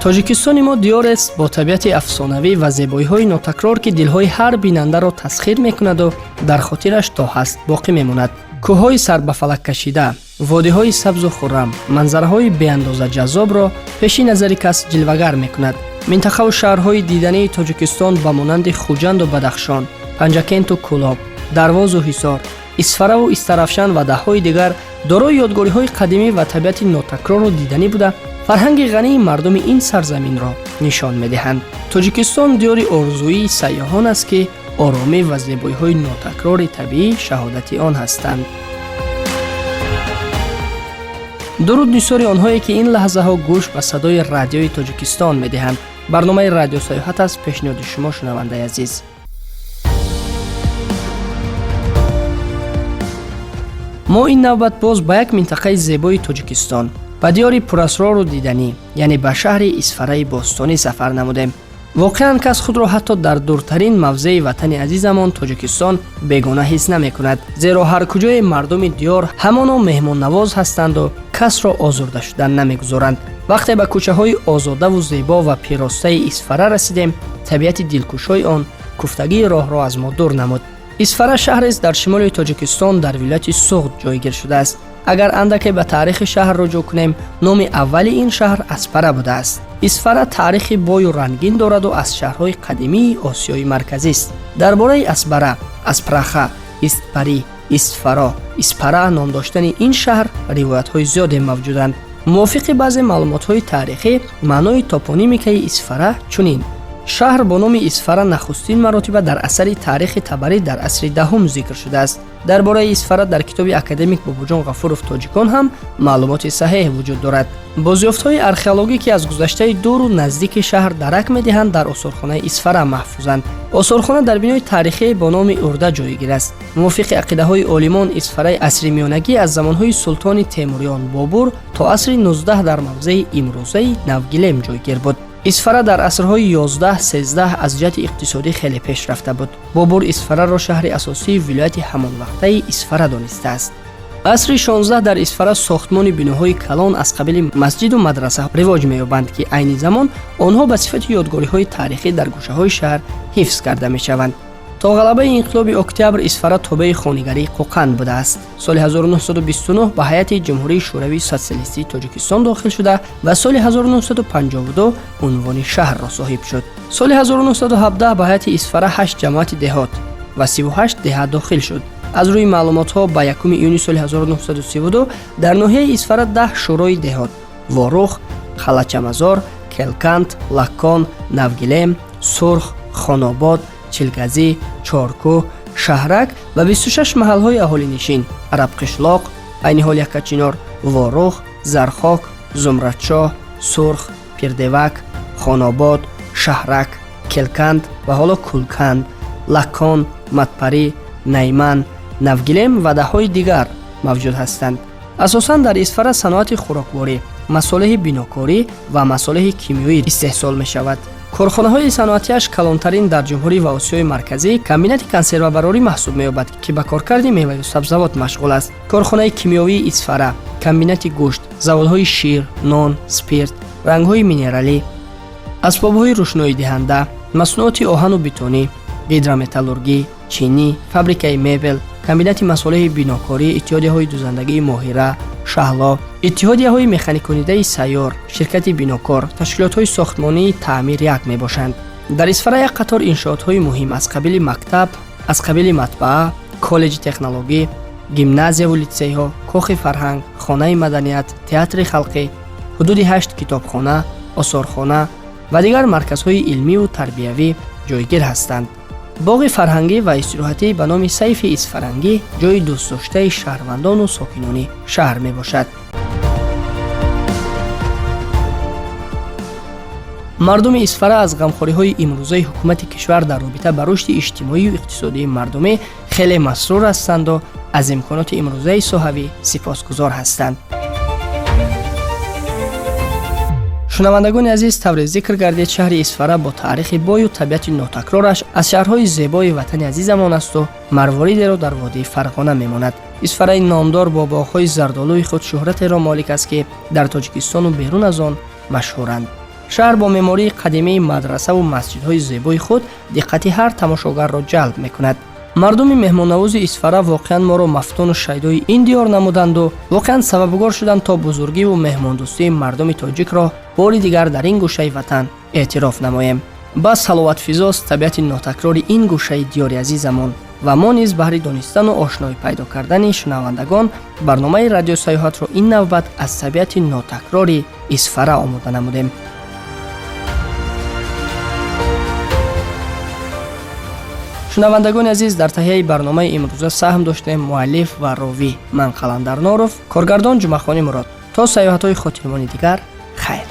Тоҷикистони мо диёрест бо табиати афсонавӣ ва зебоиҳои нотакрор, ки дилҳои ҳар бинандаро тасхир мекунаду дар хотираш то ҳаст боқӣ мемонад. Кӯҳҳои сарбафалак кашида, водиҳои сабзу хуррам, манзараҳои беандоза ҷаззобро пеши назари кас ҷилвагар мекунад. Минтақаву шаҳрҳои дидании Тоҷикистон ба монанди Хуҷанду Бадахшон, Панҷакенту Кӯлоб, Дарвозу Ҳисор, Исфараву Истаравшан ва даҳҳои дигар дорои ёдгориҳои қадимӣ ва табиати нотакрору диданӣ буда, фарҳанги ғании мардуми ин сарзаминро нишон медиҳанд. Тоҷикистон диёри орзуии сайёҳон аст, ки оромӣ ва зебоиҳои нотакрори табиӣ шаҳодати он ҳастанд. Дуруд нисори онҳое, ки ин лаҳзаҳо гӯш ба садои Радиои Тоҷикистон медиҳанд. Барномаи Радиосаёҳат аст, пешниҳоди шумо, шунавандаи азиз. Мо ин навбат боз ба як минтақаи зебои Тоҷикистон, ба диёри пурасрору диданӣ, яъне ба шаҳри Исфараи бостонӣ сафар намудем. Воқеан, кас худро ҳатто дар дуртарин мавзеи ватани азизамон Тоҷикистон бегона ҳис намекунад, зеро ҳар куҷое мардуми диёр ҳамоно меҳмоннавоз ҳастанду касро озурда шудан намегузоранд. Вақте ба кӯчаҳои озодаву зебо ва пиростаи Исфара расидем, табиати дилкушои он куфтагии роҳро аз мо дур намуд. Исфара шаҳрест дар шимоли Тоҷикистон, дар вилояти Суғд ҷойгир шудааст. Агар андаке ба таърихи шаҳр руҷӯъ кунем, номи аввали ин шаҳр Аспара будааст. Исфара таърихи бою рангин дораду аз шаҳрҳои қадимии Осиёи Марказист. Дар бораи Асбара, Аспраха, Истпарӣ, Истфаро, Испара ном доштани ин шаҳр ривоятҳои зиёде мавҷуданд. Мувофиқи баъзе маълумотҳои таърихӣ, маънои топонимикаи Исфара чунин: шаҳр бо номи Исфара нахустин маротиба дар асари Таърихи Табарӣ дар асри даҳум зикр шудааст. Дар бораи Исфара дар китоби академик Бобоҷон Ғафуров «Тоҷикон» ҳам маълумоти саҳеҳ вуҷуд дорад. Бозёфтҳои археологӣ, ки аз гузаштаи дуру наздики шаҳр дарак медиҳанд, дар осорхонаи Исфара маҳфузанд. Осорхона дар бинои таърихие бо номи Урда ҷойгир аст. Мувофиқи ақидаҳои олимон, Исфараи асри миёнагӣ аз замонҳои султони Темуриён Бобур то асри 19 дар мавзеи имрӯзаи Навгилем ҷойгир буд. Исфара дар асрҳои 11-13 аз ҷиҳати иқтисодӣ хеле пешрафта буд. Бобур Исфараро шаҳри асосии вилояти ҳамонвақтаи Исфара донистааст. Асри 16 дар Исфара сохтмони биноҳои калон аз қабили масҷиду мадраса ривоҷ меёбанд, ки айни замон онҳо ба сифати ёдгориҳои таърихӣ дар гӯшаҳои шаҳр ҳифз карда мешаванд. То ғалабаи инқилоби Октябр Исфара тобеи хонигарии Қоқанд будааст. Соли 1929 ба ҳайати Ҷумҳурии Шӯравии Социалистии Тоҷикистон дохил шуда ва соли 1952 унвони шаҳрро соҳиб шуд. Соли 1917 ба ҳайати Исфара 8 ҷамоати деҳот ва 38 деҳа дохил шуд. Аз рӯи маълумотҳо, ба 1 июни соли 1932 дар ноҳияи Исфара 10 шӯрои деҳот: Ворух, Халачамазор, Келкант, Лаккон, Навгилем, Сурх, Хонобод, Чилгазӣ, Чоркӯҳ, Шаҳрак ва 26 маҳалҳои аҳолинишин: Арабқишлоқ, айни ҳол Яккачинор, Ворух, Зархок, Зумрадшоҳ, Сурх, Пирдевак, Хонобод, Шаҳрак, Келканд ва ҳоло Кулканд, Лаккон, Матпарӣ, Найман, Навгилем ва даҳҳои дигар мавҷуд ҳастанд. Асосан дар Исфара саноати хӯрокворӣ, масолеҳи бинокорӣ ва масолеҳи кимиёӣ истеҳсол мешавад. Корхонаҳои саноатиаш калонтарин дар ҷумҳурӣ ва Осиёи Марказӣ комбинати консервабарорӣ маҳсуб меёбад, ки ба коркарди меваю сабзавот машғул аст, корхонаи кимиёвии Исфара, комбинати гӯшт, заводҳои шир, нон, спирт, рангҳои минералӣ, асбобҳои рӯшноидиҳанда, маснуоти оҳану бетонӣ, гидрометаллургӣ, чинӣ, фабрикаи мебел, комбинати масолеҳи бинокорӣ, иттиҳодияҳои дузандагии Моҳира, Шаҳло, иттиҳодияҳои механиконидаи сайёр, ширкати бинокор, ташкилотҳои сохтмонии Таъмир як мебошанд. Дар Исфара як қатор иншоотҳои муҳим аз қабили мактаб, аз қабили матбаа, коллеҷи технологӣ, гимназияву литсейҳо, кохи фарҳанг, хонаи маданият, театри халқӣ, ҳудуди ҳашт китобхона, осорхона ва дигар марказҳои илмиву тарбиявӣ ҷойгир ҳастанд. Боғи фарҳангӣ ва истироҳатӣ ба номи Сайфи Исфарангӣ ҷойи дӯстдоштаи шаҳрвандону сокинони шаҳр мебошад. Мардуми Исфара аз ғамхориҳои имрӯзаи ҳукумати кишвар дар робита ба рушди иҷтимоию иқтисодии мардумӣ хеле масрур ҳастанду аз имконоти имрӯзаи соҳавӣ сипосгузор ҳастанд. Шунавандагони азиз, тавре зикр гардид, шаҳри Исфара бо таърихи бою табиати нотакрораш аз шаҳрҳои зебои ватани азизамон асту марворидеро дар водии Фарғона мемонад. Исфараи номдор бо боғҳои зардолуи худ шӯҳратеро молик аст, ки дар Тоҷикистону берун аз он машҳуранд. Шаҳр бо меъмории қадимаи мадрасаву масҷидҳои зебои худ диққати ҳар тамошогарро ҷалб мекунад. Мардуми меҳмоннавози Исфара воқеан моро мафтуну шайдои ин диёр намуданду воқеан сабабгор шуданд, то бузургиву меҳмондӯстии мардуми тоҷикро бори дигар дар ин гӯшаи ватан эътироф намоем. Бас ҳаловатфизост табиати нотакрори ин гӯшаи диёри азизамон ва мо низ баҳри донистану ошноӣ пайдо кардани шунавандагон барномаи радиосаёҳатро ин навбат аз табиати нотакрори Исфара омода намудем. Шунавандагони азиз, дар таҳияи барномаи имрӯза саҳм доштем муаллиф ва ровӣ ман, Қаландар Норов, коргардон Ҷумъахони Мурод. То саёҳатҳои хотирмони дигар, хайр.